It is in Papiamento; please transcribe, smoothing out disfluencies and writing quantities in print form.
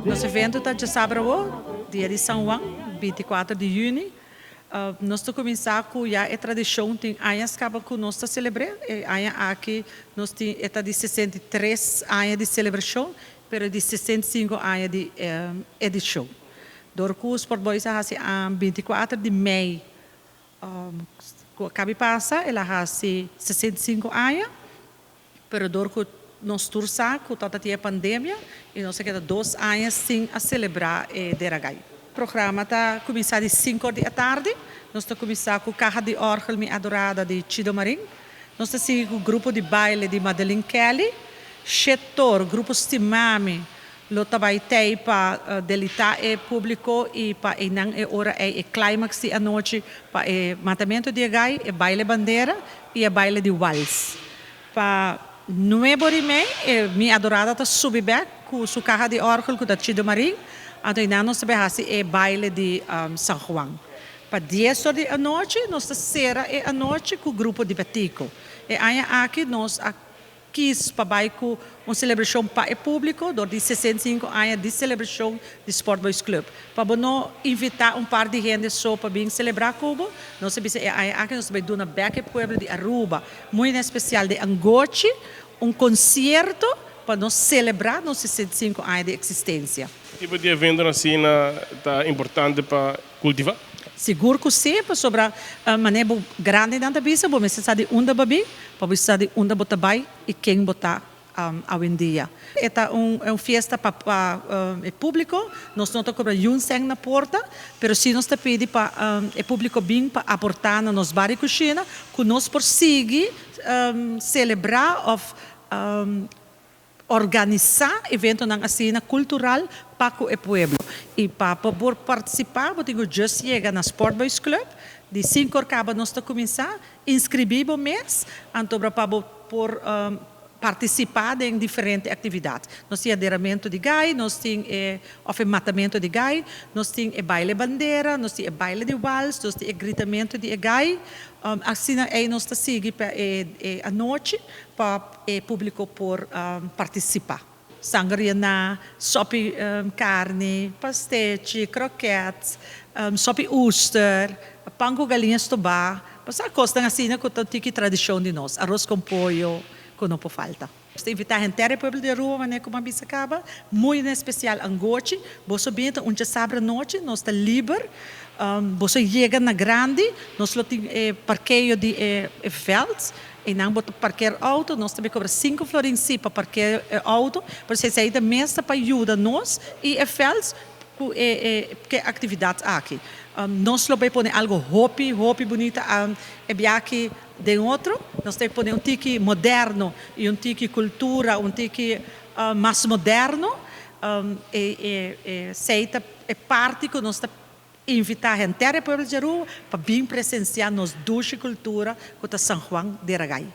Nos evento ta djasabra awor, dia di San Juan, 24 di yüni. Nos ta kuminsá ku ya e tradishon tin añas kaba ku nos ta selebr'é. E aña aki nos tin e ta di 63 aña di selebrashon, pero di 65 aña di edishon. Dor ku Sport Boys a hasi 24 di mei ku a kabi pasa, el a hasi 65 aña, pero dor ku nos tur sa ku tabata tin e pandemia i nos a keda 2 aña sin a selebrá e Dera Gai. Programa ta kuminsá di 5 or di atardi. Nos ta kuminsá ku Kaha di Òrgel Mi Adorada di Chido Marin. Nos ta sigui ku grupo di baile di Madeline Kelly. 7 or, grupo Stimami lo ta bai tei pa deleitá e públiko i pa einan e ora ei e climax di anochi pa e matamentu di e gai, e baile bandera i e baile di wals. Pa 9 or i mei, e Mi Adorada ta subi bèk ku su kaha di òrgel ku ta Chido Marin. Anto einan nos ta bai hasi e baile di San Juan. Pa 10 or di anochi, nos ta sera e anochi ku grupo di Betico. E aña aki nos a kis pa bai ku un selebrashon pa e públiko, dor di 65 aña di selebrashon di Sport Boys Club. Pa no invitá un par di hende so pa bin selebrá ku bo, nos a bisa e aña aki nos ta bai duna bèk e pueblo di Aruba, muy en espesial di Angochi, un konsierto pa nos selebrá nos 65 aña di eksistensia. Tipo di evento asina ta importante pa kultivá? Sigur ku si, pasobra manera bo grandinan ta bisa, bo mester sa di unda bo a bin, pa bo sa di unda bo ta bai i ken bo ta awendia. E ta un fiesta pa e públiko, nos no ta kobra niun sèn na porta, pero si nos ta pidi pa e públiko bin pa aportá na nos bar i kushina, ku nos por sigui selebrá òf organisá eventonan asina kultural pa ku e pueblo. I pa por partisipá, bo tin ku just yega na Sport Boys Club, di 5 or kaba nos ta kuminsá, inskribí bo mes, anto pa bo por partisipá den diferente aktividat. Nos tin aderamentu di gai, nos tin e, òf e matamentu di gai, nos tin e baile bandera, nos tin e baile di wals, nos tin e gritamentu di e gai. Asina ei nos ta sigui pa e anochi pa e públiko por partisipá. Sanger yená, sòpi karni, pastechi, krokèt, sòpi oester, pan ku galiña stobá, pasá kosnan asina ku ta tiki tradishon di nos, aros kon pollo, ku no por falta. Nos ta invitá henter e pueblo di Aruba, manera ku mi a bisa kaba, muy en espesial Angochi, boso bin ta un djasabra anochi, nos ta liber, boso yega na grandi, nos lo tin e parkeo di e veld, einan bo ta parkeer outo, nos ta bai kobra 5 florin si pa parkeer e outo, pero esei ta mes ta pa yuda nos i e veld ku e e aktividat aki. Nos lo bai pone algu hopi, hopi bunita e biaha den otro, nos ta pone un tiki moderno i un tiki kultura, un tiki mas moderno, esei ta e parti ku nos ta invitá henter e pueblo di Aruba pa bin presensiá nos dushi kultura ku ta San Juan Dera Gai.